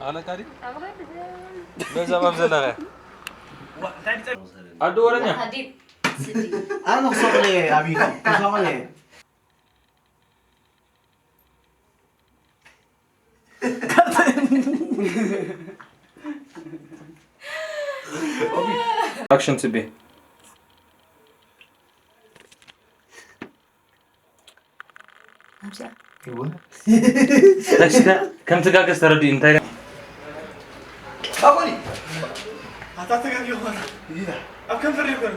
ኣነ ካዲ በዛ ባብ ዘለኸ ኣዶ ወረኛ ሃዲድ ስዲ ኣነ ክሰቕለ ኣብይ ክሰቕለ ኣክሽን ጽቤ። ኣብዚኣ። እወ። ተሽከ ከም ትጋገዝ ተረዲኡ እንታይ ኣኾኒ ኣታ ተጋጊ ኾና ይዳ ኣብ ከንፈር ይኮን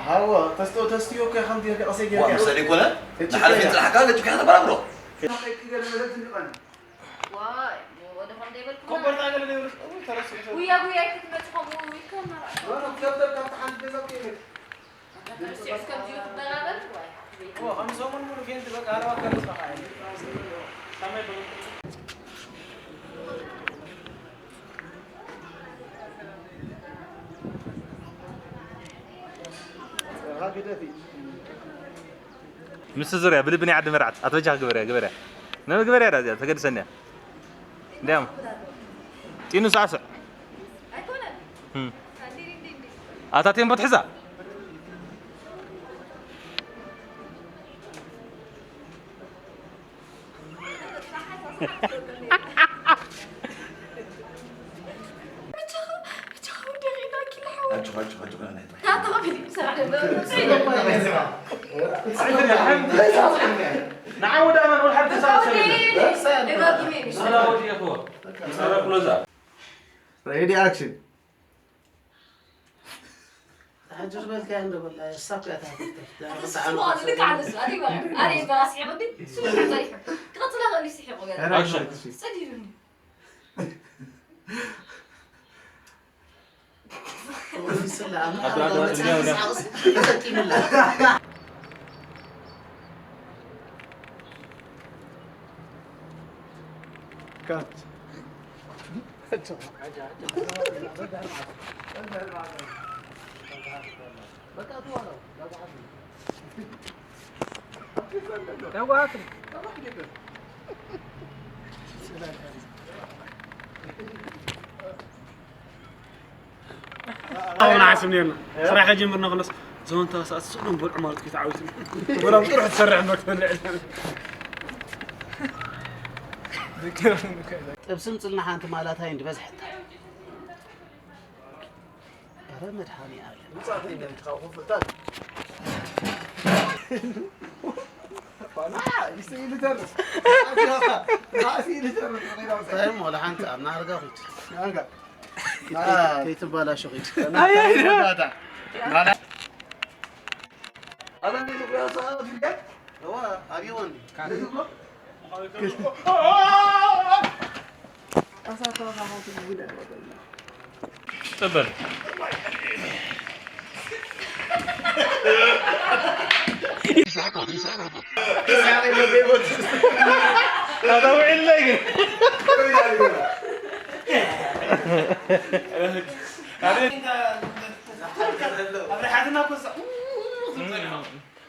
ሃዋ ተስቶ ተስቲዮ ከ ከም ዲርካ ቀሰይ ዋ ጌርካ ምሳሌ ኮነ ንሓለፈ ይጽላሕካ ገጭካ ተበራብሮ። ዋይ ወደ ኾን ደይበልኩ ኮበርታ ገለ ደይበልኩ ተረስኩ። ጉያ ጉያ ክትመጽ ኾሙ ይከመራ። ወረ ከብደብ ካብ ተሓንት ገዛ ከይበል። ምስ ዙርያ ብልቢ ናይ ዓዲ መርዓት ኣትበጃ ግበርያ ግበርያ ነመ ግበርያ ዳ እዚኣ ተገድሰንያ እንዲያም ጢኑ ሳዕስዕ ኣታ ቴምቦ ትሕዛ ንዓወዳ መን ወልሓድ ተሳሰለ ሬዲ ኣክሽን ሕጂ ዝበልካያ እንዶ በላ እሳ እኮ እያ ትሓትት። ኣቲ ስሕቆ ኣሉ ልክ ኣለ እሱ ኣቲ ይበላ ኣቲ ይበላ ስሒቑ እንዲ እሱ ልክ ኣለ ይሕብ ክቐጽላ ከሉ ይስሒቑ ገለ ኣክሽን ጸዲሉኒ ኣሁን ዓስብ ነርና ስራሕ ከጀምርና ከለስ ዘወንታ ሰዓት ስእሎም በልዑ ማለት ከይተዓዊቱ ወላ ጥራሕ ትሰርሕ እምበር ትበልዕ ጥብስም ጽልና ሓንቲ ማላታይ እንድበዝሐታ ኧረ መድሓኒኣለም። ወላ ሓንቲ ኣብ ናርጋ ኹድ ከይትባላሾ ኺድ ኣብይወኒ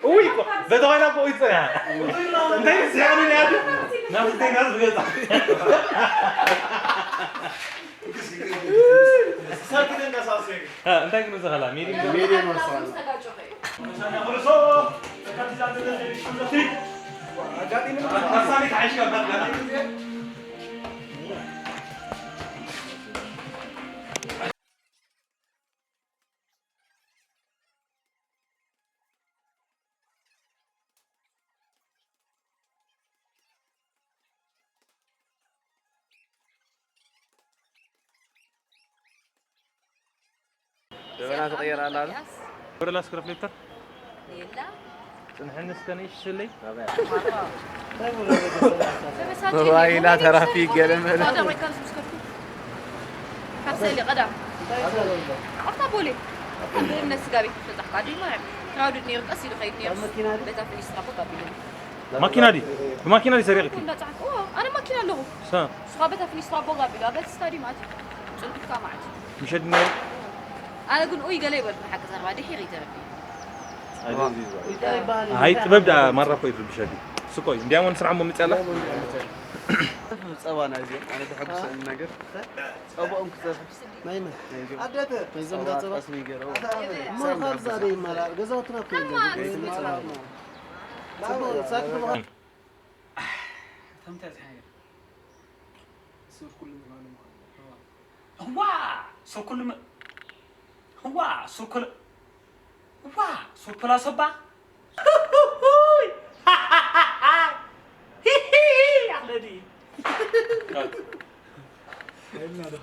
እውይ እኮ በተባይና እኮ ይጸና እንታይ ሲያኑ ያዱ ናፍቴና ዝገጣ እንታይ ግን ዘኸላ ሜዲ ሜዲ ነው ሰዋል ደበና ትቐየር ኣላ ኣሎ። ጎረላስ ክረፍሌተር የላ። ጽንሕኒ እስከ ንእሽትለይ። ሞባይላ ተራፊ ገለ መለ። ካብ ስእሊ ቀዳም። ኣብታ ቦሌ። ኣብታ ብእምነት ስጋ ቤት ተጻሕካ። ኣደይ ማርያም። ክራውድድ ነይሩ፣ ቀስ ኢሉ ኸይድ ነይሩ። በታ ፍሊስትራ ኮፍ ኣቢሉ። ማኪና ድዩ? ብማኪና ድዩ ሰሪቕኪ? እንዳጻሕኩ፣ እዎ፣ ኣነ ማኪና ኣለኹ። ሳ? ንስኻ በታ ፍሊስትራ ቦግ ኣቢሉ፣ ኣብ በቲ ስታዲየም ኣትዩ። ጽንኩልካ መዓት። ምሸት ድንጋይ? ኣነ ግን ኡይ ገለ ይበልኩ፣ ሓቂ ዘረባ ድሒር ይተረፍ። ኣይደዚ ይባል። ሃይ ጥበብ ዳ ማራ እኮ ይትርብሸኪ። ስቆይ፣ እንዲያም ወን ስራሕ እሞ ምጽኣላ? ጸባ ናይ እዚኦም ኣነ ዘሐጉሰኒ ነገር ጸባኦም ክጸብሕ ናይ መን? ናይ እዚኦም ኣደተ ጸባ ጠስሚ ገይረው እሞ ካብዛ ደ ይመራር ገዛውትና እኮ የለን። ጽቡቅ ሳቅ ብባ ተምታ ዝሓየ ሱር ኩሉ ምዃኑ ምዃኑ እዋ ሱር ኩሉ ም- እዋ ሱር ኩሉ እዋ ሱር ፕላሶባ ኣኽለዲ ኣይና ዶ